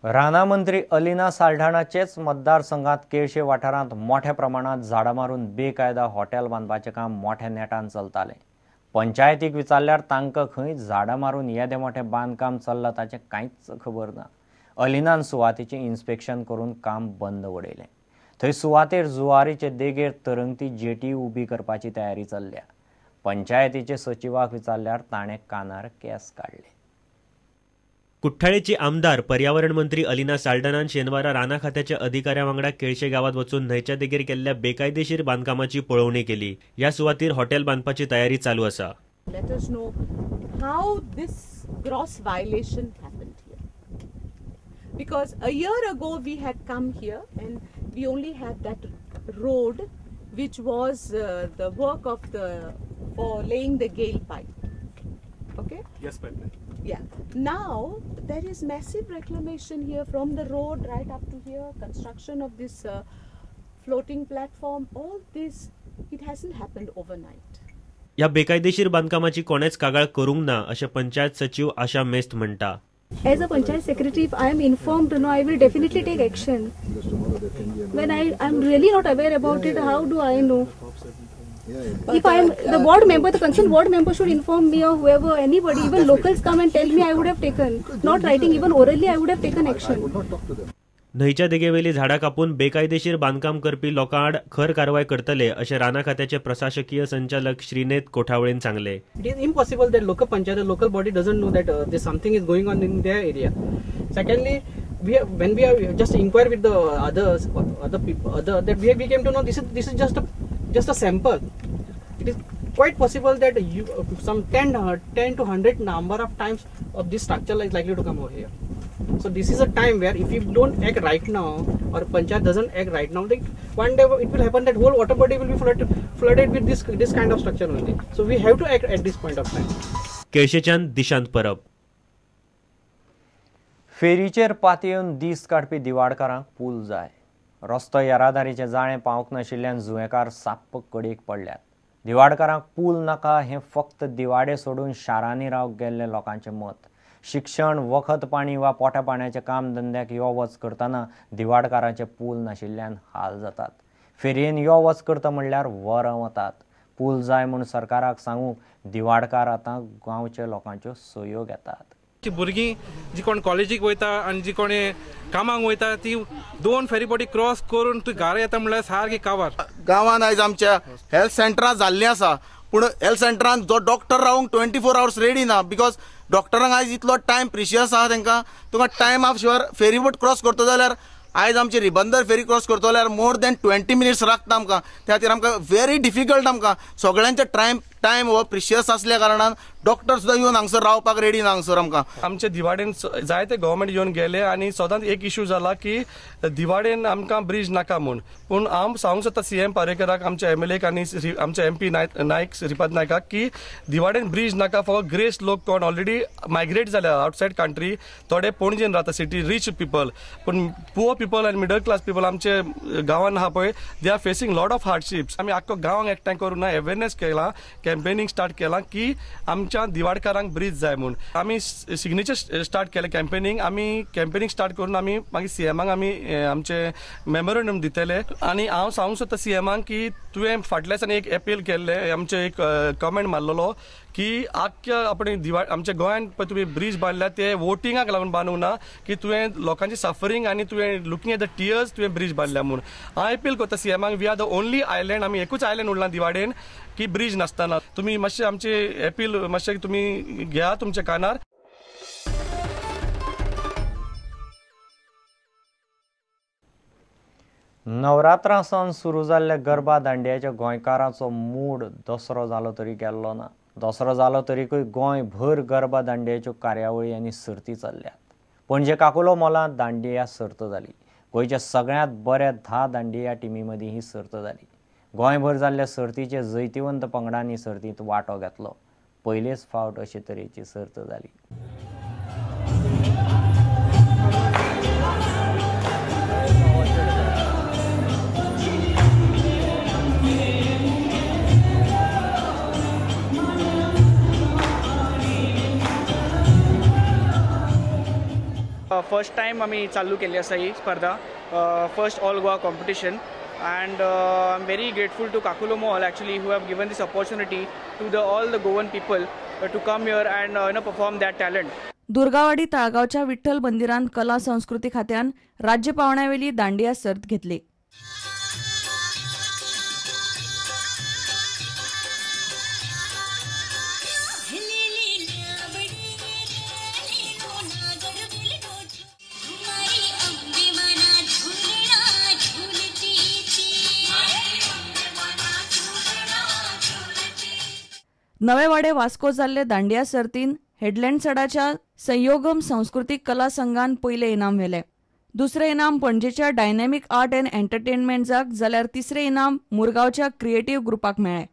राना मंत्री अलिना साल्ढाणाचेच मतदारसंघात केळशे वाठारांत मोठ्या प्रमाणात झाडां मारून बेकायदा हॉटेल बांदपाचें काम मोठ्या नेटान चलतालें। पंचायतीक विचारल्यार तांकां खंय झाडां मारून येदें मोठें बांदकाम चल्लां ताचें कांयच खबर ना। अलिनान सुवातेचें इन्स्पेक्शन करून काम बंद उडयलें। थंय सुवातेर जुवारीचे देगेर तरंगती जेटी उबी करपाची तयारी चल्ल्या। पंचायतीचे सचिवाक विचारल्यार ताणें कानार केंस काडले। कुठ्ठाळेची आमदार पर्यावरण मंत्री अलिना साल्ढाणान शेनवारा राना खात्याच्या अधिकाऱ्या वांगडा केळशे गावात वचून न्हंयच्या देगेर केल्ल्या बेकायदेशीर बांदकामाची पळोवणी केली। ह्या सुवातीर हॉटेल बांदपाची तयारी चालू आसा। Let us know how this gross violation happened here. Because a year ago we had come here and we only had that road which was the work of the for laying the gale pipe. Okay? Yes, pipeline. Yeah. Now there is massive reclamation here from the road right up to here, construction of this floating platform, all this, it hasn't happened overnight. ह्या बेकायदेशीर बांधकामाची कोणेच कागाळ करूंक ना अशें पंचायत सचिव आशा मेस्त म्हणटा। As a panchayat secretary, if I am informed, no, I will definitely take action. When I am really not aware about it, how do I know? If I am the ward member, the concerned ward member should inform me or whoever, anybody, even locals come and tell me, I would have taken. Not writing, even orally, I would have taken action. न्हंयच्या देगेवेली झाडां कापून बेकायदेशीर बांदकाम करपी लोकां आड खर कारवाय करतले अशें राना खात्याचे प्रशासकीय संचालक श्रीनेत कोठावळेन सांगले। It is impossible that local panchayat, local body doesn't know that this something is going on in their area. Secondly, we have, when we have just inquire with the others, other people, other that we came to know this is just a sample. It is quite possible that you some 10 to 100 number of times of this structure is likely to come over here. So this is a time where if you don't act right now or panchayat doesn't act right now, then one day it will happen that whole water body will be flooded with this kind of structure only. So we have to act at this point of time. केळशेच्यान Dishant परब। फेरीचेर पातयेवन दीस काडपी दिवाडकारांक पूल जाय। रस्तो येरादारीचें जाळें पावंक नाशिल्ल्यान जुवेकार साप्प कडेक पडल्यात। दिवाडकारांक पूल नाका हें फक्त दिवाडे सोडून शारांनी रावंक गेल्ले लोकांचें मत। शिक्षण, वखद पाणी वा पोटा पाण्याच्या काम धंद्याक यो वच करतना दिवाडकारांचे पूल नाशिल्ल्यान हाल जातात। फेरयेन यो वच करता म्हणल्यार वरां वतात। पूल जाय म्हूण सरकाराक सांगूंक दिवाडकार आतां गांवच्या लोकांच्यो सयो घेतात। भुरगीं जी कोण कॉलेजीक वयता आनी जी कोण कामाक वयता ती दोन फेरीबोटी क्रॉस करून तूं घरा येता म्हणल्यार सारकी कावार। गांवांत आयज आमच्या हेल्थ सेंटरां जाल्लीं आसा, पूण हेल्थ सेंटरान जो डॉक्टर रावंक 24 आवर्स रेडी ना, because डॉक्टरांक आयज इतलो टायम प्रिशियस आसा, तांकां तुका टायम हाफ शिवार फेरीबोट क्रॉस करता जाल्यार आयज आमची रिबंदर फेरी क्रॉस करतो जाल्यार मोर दॅन 20 मिनिट्स लागता आमकां। त्या खातीर आमकां व्हेरी डिफिकल्ट, आमकां सगळ्यांचे टायम हो प्रिशियस आसल्या कारणान डॉक्टर सुद्दां येवन हांगसर रावपाक रेडी ना हांगसर आमकां। आमच्या दिवाडेन जायते गव्हर्मेंट येवन गेले आनी सदांच एक इशू जाला की दिवाडेन आमकां ब्रीज नाका म्हूण, पूण हांव सांगूंक सोदता सीएम पारेकराक, आमच्या एमएलएक आनी आमच्या एमपी नायक श्रीपाद नायकाक की दिवाडेन ब्रीज नाका फॉर ग्रेस लोक कोण ऑलरेडी मायग्रेट जाल्या आवटसायड कंट्री, थोडे पणजेन रावता सिटी रीच पिपल, पूण पुअर पिपल आनी मिडल क्लास पिपल आमचे गांवान आहा पळय, they are facing lot of hardships. आमी आख्खो गांवांक एकठांय करून अवेरनेस केला, कॅम्पेनिंग स्टार्ट केलां की आमच्या दिवाडकारांक ब्रीज जाय म्हूण। आमी सिग्नेचर स्टार्ट केलें कॅम्पेनिंग, आमी कॅम्पेनिंग स्टार्ट करून आमी मागीर सीएमाक आमी आमचे मेमोरंडम दितले आनी हांव सांगूंक सोदता सीएमाक की तुवें फाटल्या दिसांनी एक अपील केल्लें, आमचे एक कमेंट मारलेलो की आख्ख्या आपण दिवा आमच्या गोंयांत पळय तुमी ब्रीज बांदल्या ते वोटिंगाक लागून बांदूंक ना, की तुवें लोकांची सफरींग आनी तुवें लुकींग एट the tears तुवें ब्रीज बांदल्या म्हूण। हांव अपील करता सीएमाक, we are the only island, आमी एकूच आयलँड उरला दिवाडेन की ब्रीज नासतना, तुमी मातशें आमचे अपील मातशें तुमी घेया तुमच्या कानार। नवरात्रां सावन सुरू जाल्ल्या गरबा दांडियाच्या गोंयकारांचो मूड दसरो जालो तरी गेल्लो ना। दसरो जालो तरीकूय गोंयभर गरबा दांडियाच्यो कार्यावळी आनी सर्ती चल्ल्यात। पणजे काकुलो मॉलांत दांडिया सर्त जाली। गोंयच्या सगळ्यांत बऱ्या 10 दांडिया टिमी मदीं ही सर्त जाली। गोंयभर जाल्ल्या सर्तीचे जैतिवंत पंगडांनी सर्तींत वांटो घेतलो। पयलेच फावट अशे तरेची सर्त जाली। फर्स्ट टायम आमी चालू केल्ली आसा ही स्पर्धा, first all Goa competition, and I am very grateful to Kakulo Mall actually who have given this opportunity to the all the Goan people to come here and you know perform that talent. Durgawadi ताळगांवच्या Vitthal मंदिरान कला संस्कृती खात्यान राज्य पावंड्यावेली दांडिया सर्त घेतली. नवेवाडे वास्को जाल्ले दांडिया सर्तीन हेडलँडसडाच्या संयोगम संस्कृतीक कला संघान पयलें इनाम व्हेलें. दुसरें इनाम पणजेच्या डायनॅमिक आर्ट अँड एंटरटेनमेंटाक जाल्यार तिसरें इनाम मुरगांवच्या क्रिएटिव्ह ग्रुपाक मेळ्ळें.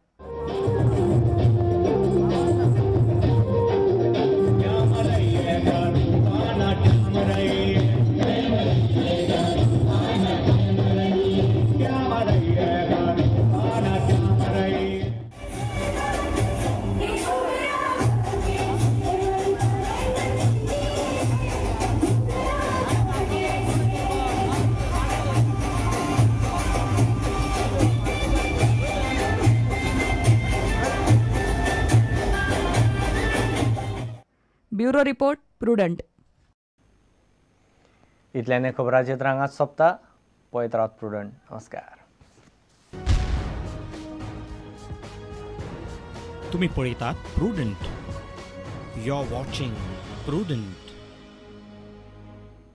Bureau report, Prudent. इतल्याने खबरांचेर हांगाच सोंपता. पळयत रावत प्रुडंट. नमस्कार. तुम्ही पळयतात Prudent. You are watching Prudent.